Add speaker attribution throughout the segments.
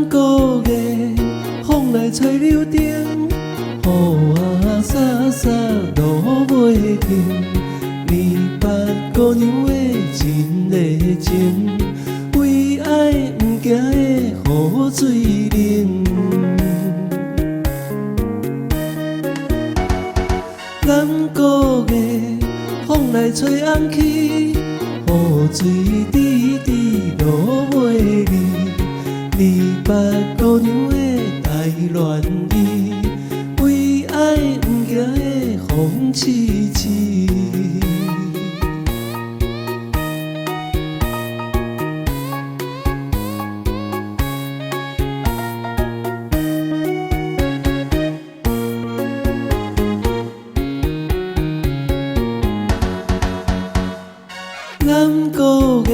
Speaker 1: 南國的風來吹柳丁，雨仔沙沙落袂停。二八姑娘的真熱情，為愛毋驚的雨水淋。南國的風來吹紅旗，雨水滴滴落袂離。二八姑娘的台戀意，為愛毋驚的風刺刺。南國的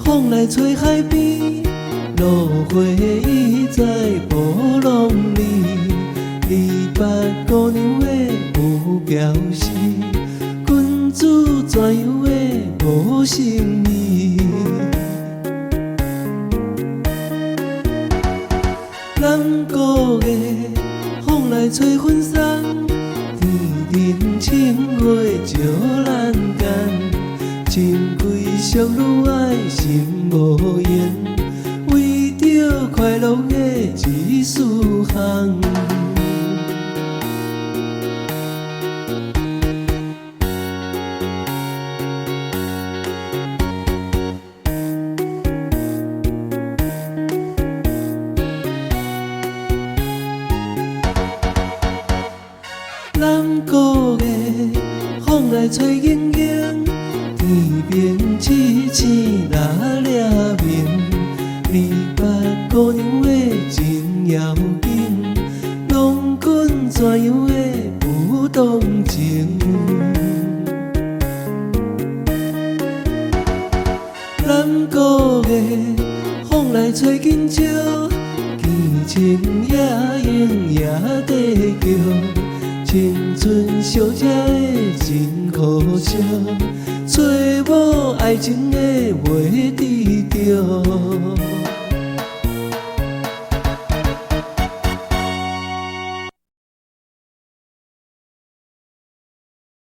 Speaker 1: 風來吹海邊，落花伊在波浪裡。二八姑娘的有表示，君子怎樣的無誠意。南國的風來吹婚紗，天頂清月照欄杆。情歸淑女愛心無言，為著快樂的一絲項。南國的風來吹盈盈，天邊星星若掠明。二八姑娘的真要緊，郎君怎樣的不動情。南國的風來吹緊蕉，見情也用也地叫，青春小姐的真可笑，揣無愛情的袂佇著。